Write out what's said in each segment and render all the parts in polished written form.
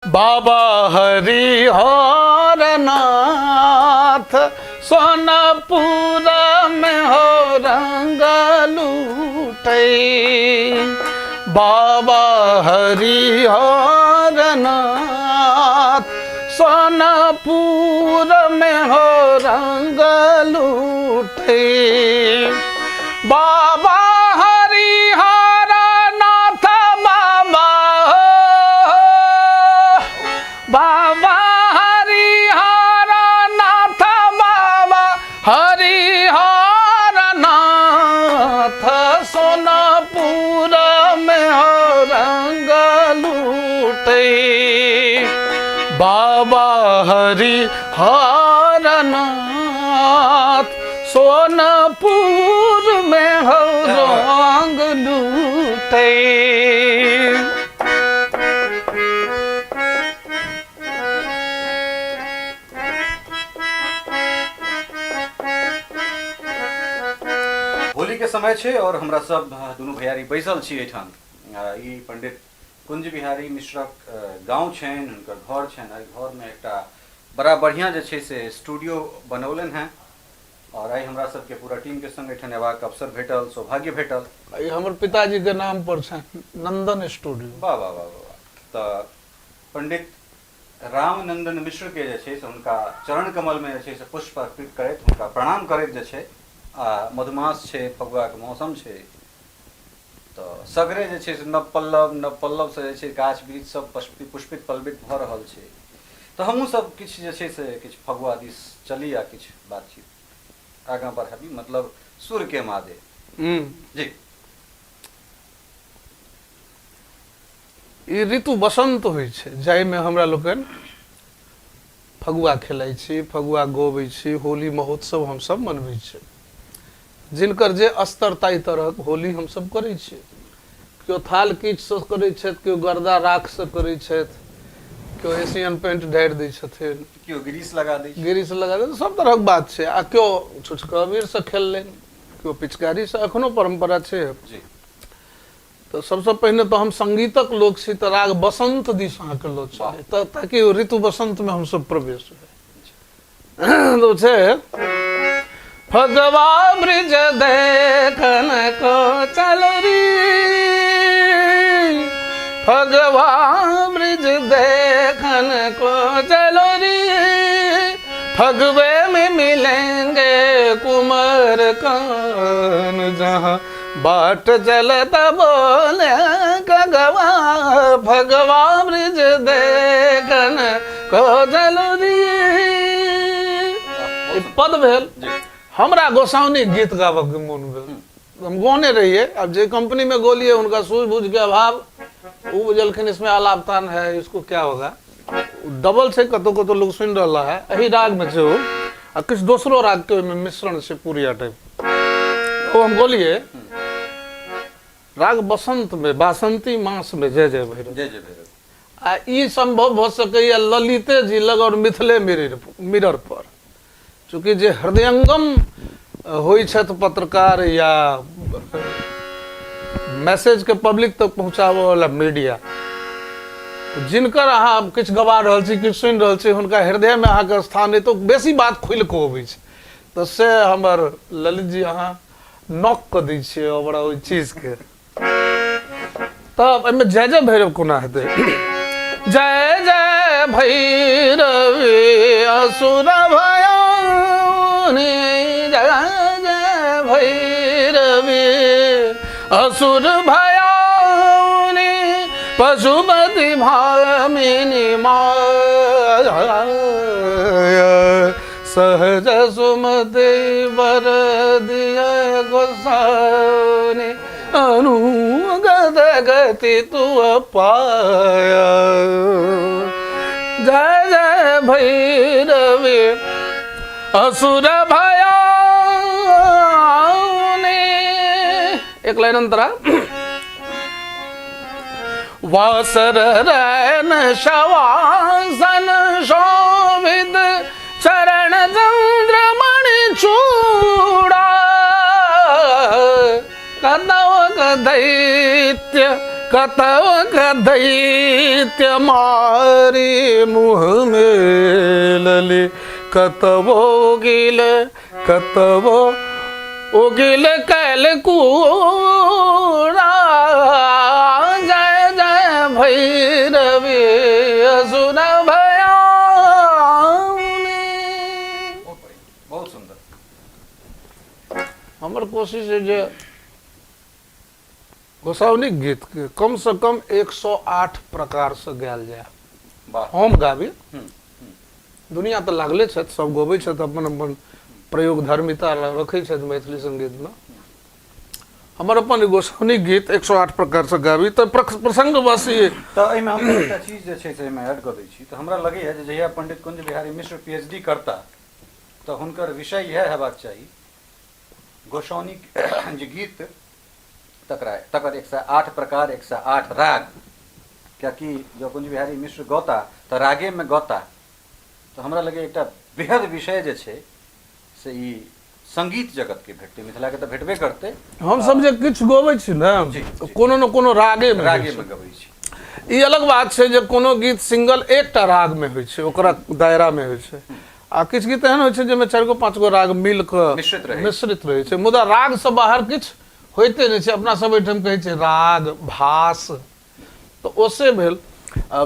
बाबा हरिहर नाथ सोनपुर में हो रंग लूटे। बाबा हरिहर नाथ सोनपुर में हो रंग लूटे। बाबा हरिहर नाथ बाबा हो, बाबा हरिहर नाथ बाबा हरिहर नाथ सोनपुर में हो रंग लूटे। बाबा हरिहर नाथ सोनपुर में हो रंग लूटे। होली के समय छै और हमरा सब दुनू भैयारी बैसल छी एहिठाम। ई पंडित कुंज बिहारी मिश्रक गाँव छनि, हुनकर घर छनि। एहि घरमे एकटा बड़ा बढ़िआँ जे छै से स्टूडियो बनौलनि हेँ और आइ हमरा सबके पूरा टीम के संग एहिठाम अयबाक अवसर भेटल, सौभाग्य भेटल। ई हमर पिताजी के नाम पर छनि, नंदन स्टूडियो। वाह वाह वाह वाह। तऽ पंडित रामनंदन मिश्र के जे छै से हुनका चरण कमल में जे छै से पुष्प अर्पित करैत हुनका प्रणाम करैत जे छै, आ मधुमास छै, फगुआके मौसम छै, तऽ सगरे जे छै से नव पल्लव नव पल्लवसँ जे छै गाछ वृक्ष सब पुष्पित पल्लवित भऽ रहल छै। तऽ हमहूँ सब किछु जे छै से किछु फगुआ दिस चली आ किछु बातचीत आगाँ बढ़ाबी, मतलब सुरके मादे। जी। ई ऋतु बसंत होइ छै जाहिमे हमरा लोकनि फगुआ खेलाइ छी, फगुआ गबै छी, होली महोत्सव हमसब मनबै छी। जिनकर जे स्तर ताहि तरहक होली हमसब करै छी। केओ थाल कीचसँ करै छथि, केओ गर्दा राखसँ करै छथि, केओ एशियन पेंट ढारि दै छथिन, केओ ग्रीस लगा दै छै, ग्रीस लगा दै, सब तरहक बात छै। आ केओ छुछुका अबीरसँ खेललनि, केओ पिचकारीसँ, एखनो परम्परा छै। जी। तऽ सबसँ पहिने तऽ हम संगीतक लोक छी, तऽ राग बसंत दिस अहाँके लऽ चली, तऽ ताकि ऋतु बसंतमे हमसब प्रवेश होइ। तो छै फगवा ब्रिज देखन को चल री, फगवा ब्रिज देखन को चलो री, फगवे में मिलेंगे कुमार कान, जहाँ बाट चलता बोले कगवा, फगवा ब्रिज देखन को चलो री। ई पद भेल। हमरा गोसाउनी गीत गाबऽ के मोन भेल, हम गौने रहिए। अब जे कंपनी में गोलिए उनका सूझबूझ के अभाव, वो बुझलखिन इसमें आलाप तान है, इसको क्या होगा। डबल छै, कतौ कतौ लोग सुनि रहल है, एही राग में छै ओ, आ किछु दोसरो राग के ओहिमे मिश्रण छै, पुरिया टाइप। ओ हम गोलिए राग बसंत में, बासंती मास में, जय जय भैरव। जय जय भैरव। आ ई संभव भऽ सकैए ललिते जी लग और मिथिले मिरर मिरर पर, चूँकि जे हृदयंगम होइ छथि पत्रकार या मैसेज के पब्लिक तक पहुँचाबऽ वाला मीडिया, जिनकर अहाँ किछु गवा रहल छी, किछु सुनि रहल छी, हुनका हृदयमे अहाँके स्थान अइ, तऽ बेसी बात खुलि कऽ अबै छै। तऽ से हमर ललित जी अहाँ नॉक कऽ दै छियै हमरा ओहि चीजके। तब एहिमे जय जय भैरव कोना हेतै? जय जय भैरवी असुर भयानी, जय जय भैरवी असुर भयानी, पशुपति भामिनी माया, सहज सुमति बर दिय गोसानी, अनुगत गति तू पाया, जय जय भैरवी असुर भयाने। एक लाइन अंतरा। वासर रैन शवासन शोभित, चरण चंद्रमणि चूड़ा, कदव दैत्य कतौ दैत्य मारी मुँह मेलली, कतबो गिल कतबो उगिल कैल कूड़ा, जय जय भैरवी असुर भयाउनी। बहुत बढ़िया, बहुत सुंदर। हमर कोशिश है जे गोसाउनिक गीत के कम से कम 108 प्रकार से गायल जाय। वाह। हम गाबी, दुनिया तऽ लागले छथि, सब गबै छथि, अपन अपन प्रयोग धर्मिता रखै छथि मैथिली संगीतमे। हमर अपन गोसाउनिक गीत 108 प्रकार से गाबी तऽ प्रसंगवश ई तऽ एहिमे हम एकटा चीज जे छै से एहिमे ऐड कऽ दै छी। तऽ हमरा लगैए जे जहिया पंडित कुंज बिहारी मिश्र पीएचडी करता तऽ हुनकर विषय इएह हेबाक चाही, गोसाउनिक जे गीत तकरा तकर 108 प्रकार, 108 राग। कियाकि जँ कुंज बिहारी मिश्र गौता तऽ रागेमे गौता। तऽ हमरा लगैए एकटा बृहद विषय जे छै से ई संगीत जगतके भेटतै, मिथिलाके तऽ भेटबे करतै। हमसब जे किछु गबै छी ने, कोनो ने कोनो रागेमे रागेमे गबै छी। ई अलग बात छै जे कोनो गीत सिंगल एकटा रागमे होइ छै, ओकरा दायरामे होइ छै, आ किछु गीत एहन होइ छै जाहिमे 4 गो 5 गो राग मिल कऽ मिश्रित रहै छै, मुदा रागसँ बाहर किछु होइते नहि छै। अपना सब एहिठाम कहै छै राग भास, तऽ ओ से भेल।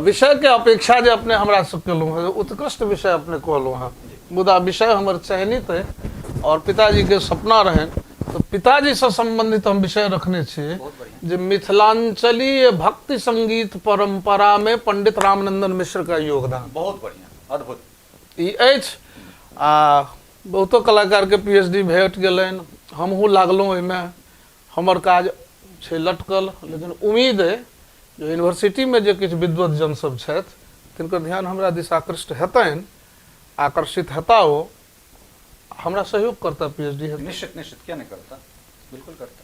विषयके अपेक्षा जे अपने हमरासँ केलहुँ हेँ, उत्कृष्ट विषय अपने कहलहुँ हेँ, मुदा विषय हमर चयनित अइ आओर पिताजीके सपना रहनि, तऽ पिताजीसँ सम्बन्धित हम विषय रखने छी जे मिथिलांचलीय भक्ति संगीत परम्परामे पंडित रामनंदन मिश्र का योगदान। बहुत बढ़िया, अद्भुत ई अछि। आ बहुतो कलाकारके पीएचडी भेट गेलनि, हमहूँ लागलहुँ ओहिमे, हमर काज छै लटकल, लेकिन उम्मीद अइ जे यूनिवर्सिटीमे जे किछु विद्वतजन सब छथि तिनकर ध्यान हमरा दिस आकृष्ट हेतनि, आकर्षित हेता, ओ हमरा सहयोग करता, पीएचडी हेतै। निश्चित निश्चित, किया नहि करता, बिल्कुल करता।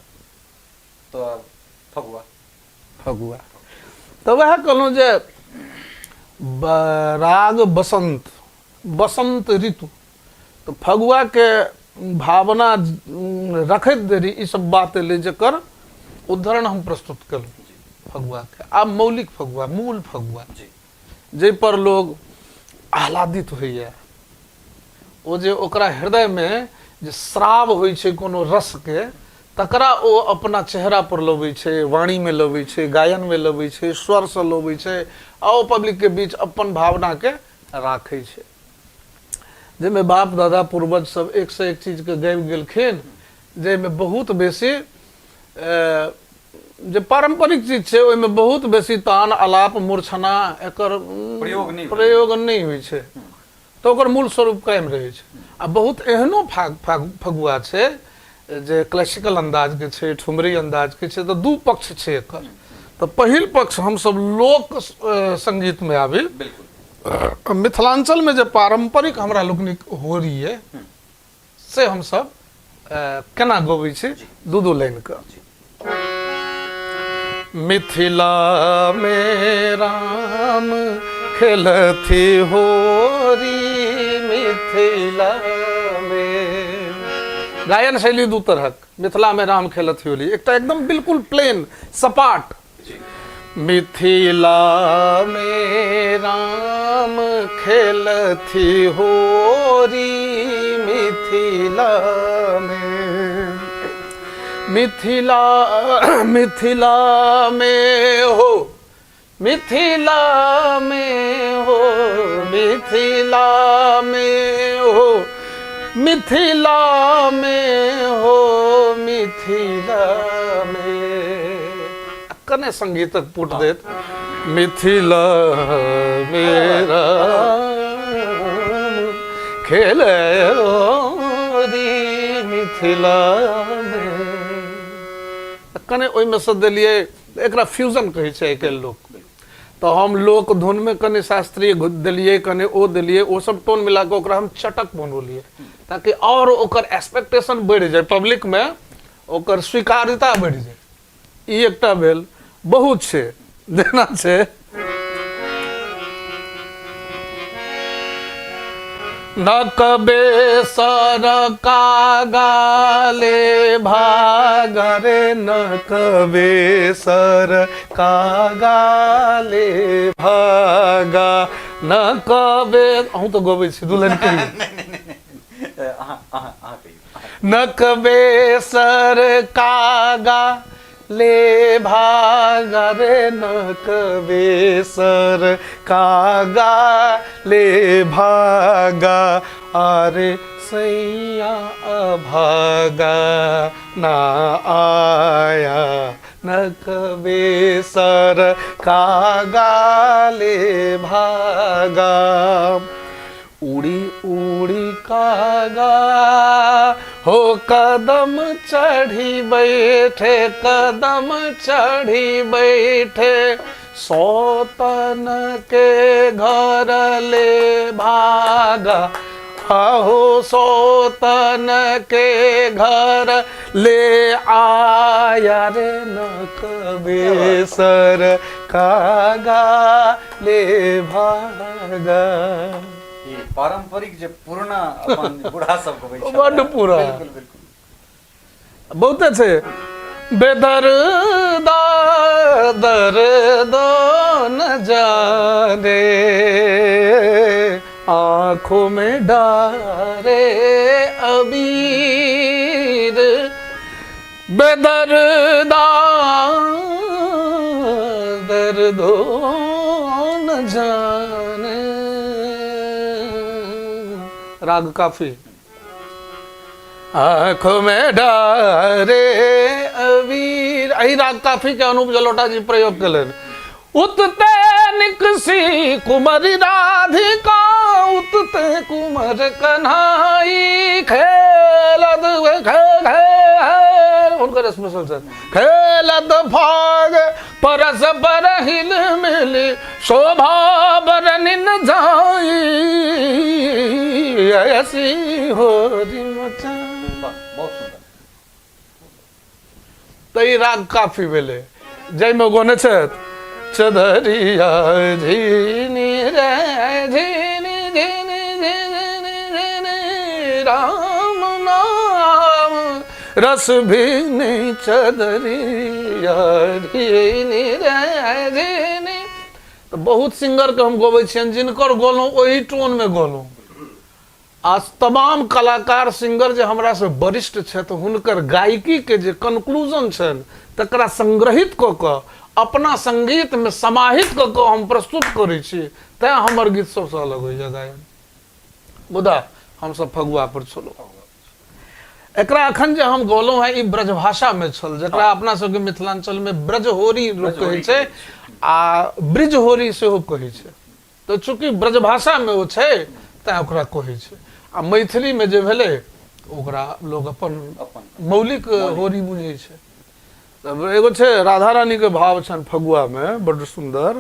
तऽ फगुआ, फगुआ तऽ वएह कहलहुँ जे राग बसंत, बसंत ऋतु, तऽ फगुआके भावना रखैत देरी ई सब बात एलै जकर उदाहरण हम प्रस्तुत केलहुँ फगुआके। आब मौलिक फगुआ, मूल फगुआ जाहिपर लोग आह्लादित होइए, ओ जे ओकरा हृदयमे जे श्राव होइ छै कोनो रसके, तकरा ओ अपना चेहरा पर लबै छै, वाणीमे लबै छै, गायनमे लबै छै, स्वरसँ लबै छै, आ ओ पब्लिकके बीच अपन भावनाके राखै छै। जाहिमे बाप दादा पूर्वज सब एक से एक चीजके गाबि गेलखिन, जाहिमे बहुत बेसी जे पारंपरिक चीज छै ओहिमे बहुत बेसी तान आलाप मूर्छना एकर प्रयोग नहि होइ छै, तऽ ओकर मूल स्वरूप कायम रहै छै। आ बहुत एहनो फाग फाग फगुआ छै जे क्लासिकल अन्दाजके छै, ठुमरी अन्दाजके छै, तऽ दू पक्ष छै एकर। तऽ पहिल पक्ष हमसब लोक संगीतमे आबी, मिथिलाञ्चलमे जे पारम्परिक हमरा लोकनिक होरी अइ से हमसब केना गबै छी, दू दू लाइनके। मिथिला में राम खेलथि होरी, मिथिला में। गायन शैली दू तरहक, मिथिला में राम खेलथि होली एकटा एकदम बिल्कुल प्लेन सपाट, मिथिला में राम खेलथि होरी, मिथिला में, मिथिला मिथिला में हो, मिथिला में हो, मिथिला में हो, मिथिला में हो, मिथिला में। कने संगीतक पुट देत, मिथिला मेरा खेल मिथिला में, कने ओहिमे से देलियै, एकरा फ्यूजन कहै छै आइ काल्हि लोक। तऽ हम लोक धुनमे कने शास्त्रीय देलियै, कने ओ देलियै, ओ सब टोन मिला कऽ ओकरा हम चटक बनौलियै ताकि आओर ओकर एक्सपेक्टेशन बढ़ि जाय पब्लिकमे, ओकर स्वीकार्यता बढ़ि जाय। ई एकटा भेल, बहुत छै जेना छै नकबे सर कागाले भागरे, नकबे सर कागा ले भागा न कबे। अहूँ तऽ गबै छी दुल्हन के लिए। नहि नहि नहि नहि, अहाँ अहाँ अहाँ कहियौ। न कबे सर कागा ले भागा रे, न कबे सर कागा ले भागा, अरे सैया अभागा ना आया, न कबे सर कागा ले भागा। उड़ी उड़ी कागा हो कदम चढ़ी बैठे, कदम चढ़ी बैठे, सौतन के घर ले भागा, आहो सौतन के घर ले आया रे, न कबे सर कागा ले भागा। ई पारंपरिक जे पुरना अपन बूढ़ा सब गबै छल। बड्ड पूरा। बिल्कुल बिल्कुल। बहुते छै। बेदर्दा दर्द न जाने, आंखों में डारे अबीर, बेदर्दा दर्दो न जाने। राग काफी। आंखों में डारे अबीर, एहि राग काफी के अनूप जलोटा जी प्रयोग केलनि। उतते निकसी कुमर राधिका, उतते कुमर कन्हाई, खेलत खेल, हुनकर स्पेशल छनि, खेलत फाग परस पर हिल मिली, शोभा बरनिन जाई, ऐसी होरी मचा। वाह, बहुत सुंदर। तऽ ई राग काफी भेलै जाहिमे गौने छथि चदरिया झीनी रे झीनी झीनी झीनी झीनी राम नाम रस भीनी चदरिया झीनी रे झीनी। तऽ बहुत सिंगरके हम गबै छियनि, जिनकर गौलहुँ ओही टोनमे गौलहुँ। आ तमाम कलाकार सिंगर जे हमरा से वरिष्ठ छथि हुनकर गायकी के जे कंक्लूजन छनि तकरा संग्रहित कऽ कऽ अपना संगीत में समाहित कऽ कऽ हम प्रस्तुत करै छी, तैं हमर गीत सबसँ अलग होइए गायन। मुदा हमसब फगुआ पर छलहुँ। एकरा अखन जे हम गौलहुँ हेँ ई ब्रजभाषा में छल, जकरा अपना सबके मिथिलांचल में ब्रजहोरी लोक कहै छै आ ब्रिजहोरी सेहो कहै छै। तऽ चूँकि ब्रजभाषामे ओ छै तैँ ओकरा कहै छै, आ मैथिलीमे जे भेलै ओकरा लोक अपन मौलिक होरी बुझै छै। तऽ एगो छै राधा रानीके भाव छनि फगुआमे बड्ड सुन्दर,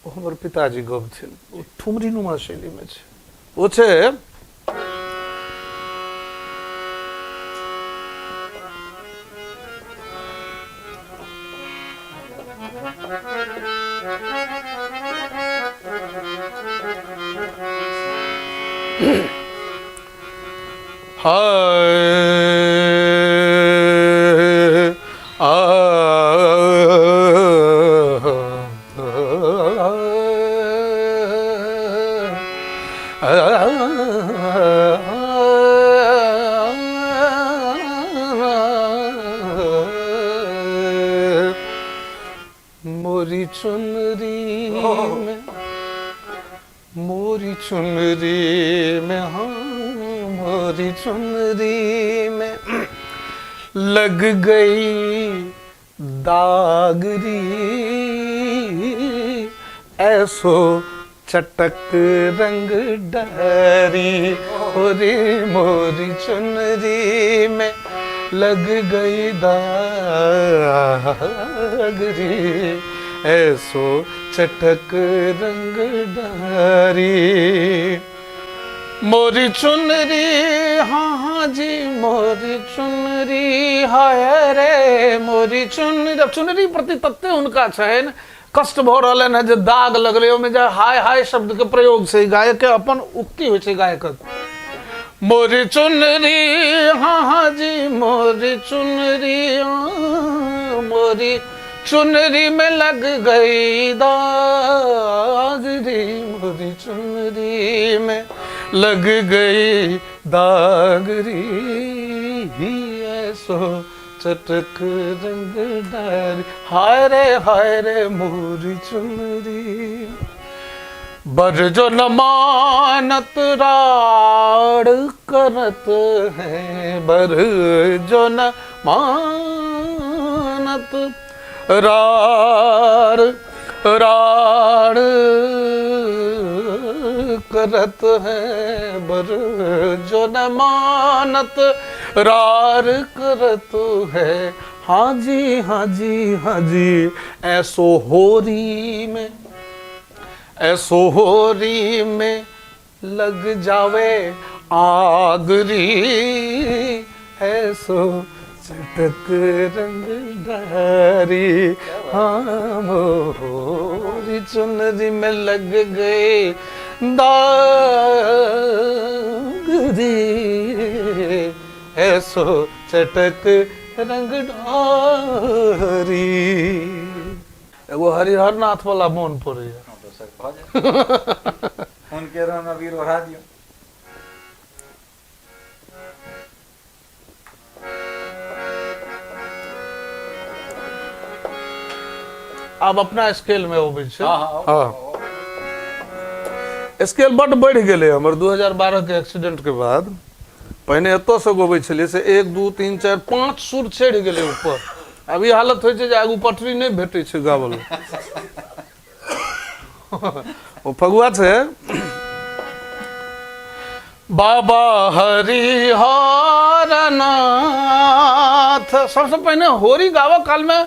ओ हमर पिताजी गबथिन, ओ ठुमरीनुमा शैलीमे छै। ओ छै हाय आ मोरी चुनरी में, मोरी चुनरी में, हाँ मोरी चुनरी में लग गई दागरी, ऐसो चटक रंग डरी, होरी मोरी चुनरी में लग गई दागरी, ऐसो चटक रंग डरी। मोरी चुनरी, हाँ हाँ जी मोरी चुनरी, हाय रे मोरी चुनरी। जब चुनरी प्रति तते हुनका छनि कष्ट भऽ रहलनि हेँ जे दाग लगलै, ओहिमे जे हाय हाय शब्दके प्रयोग छै, गायकके अपन उक्ति होइ छै गायकक। मोरी चुनरी, हाँ हाँ जी मोरी चुनरी, हाँ, मोरी चुनरी में लग गई दाग री, मोरी चुनरी में लग गई दाग री, ऐसो चटक रंग डारी, हाय रे हाय रे मोरी चुनरी। बर जो न मानत राड़ करत है, बर जो न मानत राड़ राड़ करत है, बर जो न मानत रार करत है। हाँ जी हाँ जी हाँ जी, ऐसो होरी में, ऐसो होरी में लग जावे आगरी, ऐसो चटक रंग डारी, हाँ मोरी चुनरी में लग गए दागरी, ऐसो चटक रंग डारी। एगो हरिहर नाथ वाला मोन पड़ैया। हँ, दोसर भऽ जायत। हुनके रंग अबीर ओढ़ा दियौ। आब अपना स्केल में अबै छै। हँ हँ। हँ, स्केल बड्ड बढ़ि गेलै हमर 2012 के एक्सीडेंट के बाद। पहिने एतऽसँ गबै छलियै से 1 2 3 4 5 सुर चढ़ि गेलै ऊपर। आब ई हालत होइ छै जे आगू पटरी नहि भेटै छै गाबऽ लए। ओ फगुआ छै बाबा हरिहर नाथ। सबसँ पहिने होरी गाबऽ कालमे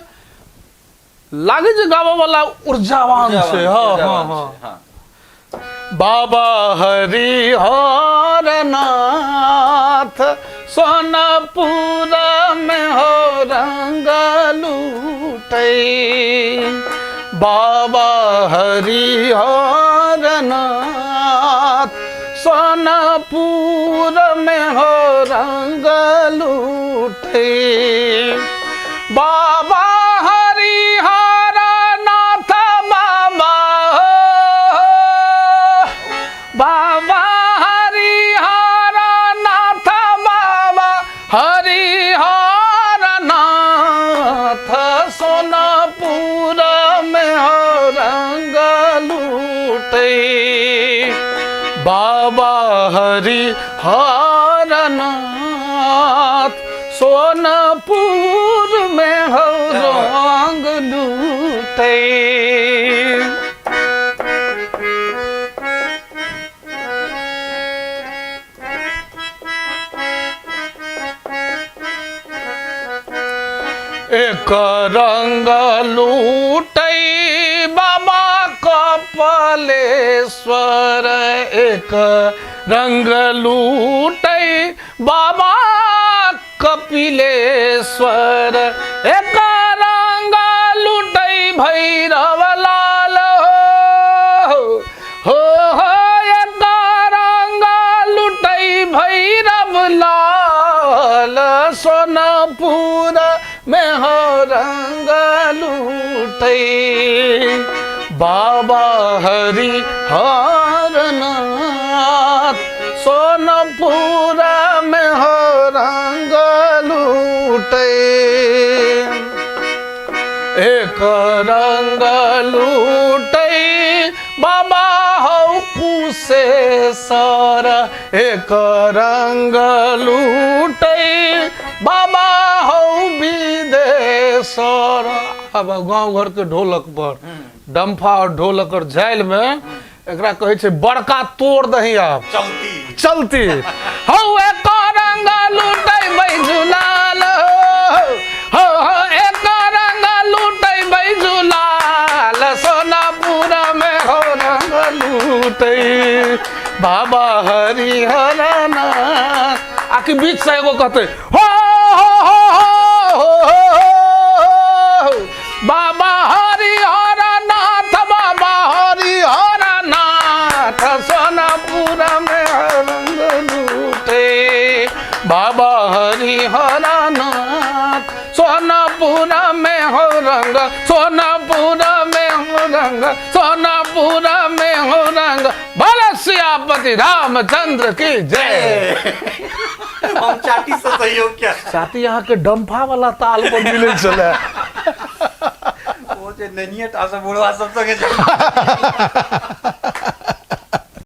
लागै छै गाबऽ वाला ऊर्जावान छै। हँ हँ हँ हँ। बाबा हरिहर नाथ सोनपुर में हो रंग लूटै, बाबा हरिहर नाथ सोनपुर में हो रंग लूटै, बाबा हरिहर नाथ बाबा हो, बाबा हरिहर नाथ बाबा हरिहर नाथ सोनपुर में हो रंग लूटै, बाबा हरिहर नाथ सोनपुर में हो रंग लूटै। एक रंग लूटै बाबा कपालेश्वर, एक रंग लूटै बाबा कपिलेश्वर, एक रंग लूटै भैरव लाल हो हो हो, एक रंग लूटै भैरव लाल, सोनपुर में हो रंग लूटै, बाबा हरिहर नाथ सोनपुर में हो रंग लूटै, एक रंग लूटै बाबा हौ कुशेश्वर, एक रंग लूटै बाबा हौ विदेश्वर। आब गाँव घर के ढोलक पर डम्फा और ढोलक और झालि में एकरा कहै छै बड़का तोड़ दही। आब चलती चलती हौ एक रंग लूटै बैजुलाल हो हो, एक रंग लूटै बैजुलाल, सोनापुर में हो रंग लूटै बाबा हरिहर नाथ। आकि बीच से एगो कहते हो हो हो हो हो हो, बाबा हरिहर नाथ बाबा हरिहर नाथ सोनापुर में रंग लूटे, बाबा हरिहर नाथ सोनापुर में हो रंग रंग, सोनापुरा में हो रंग, सोनापुरा में हो रंग, बोलो सियापति रामचंद्र की जय। हम चाटी से सहयोग किया। साथी, अहाँके डम्फा वाला ताल पर मिलै छलै। ओ जे नैनिये टा से बुढ़वा सब संगे छै।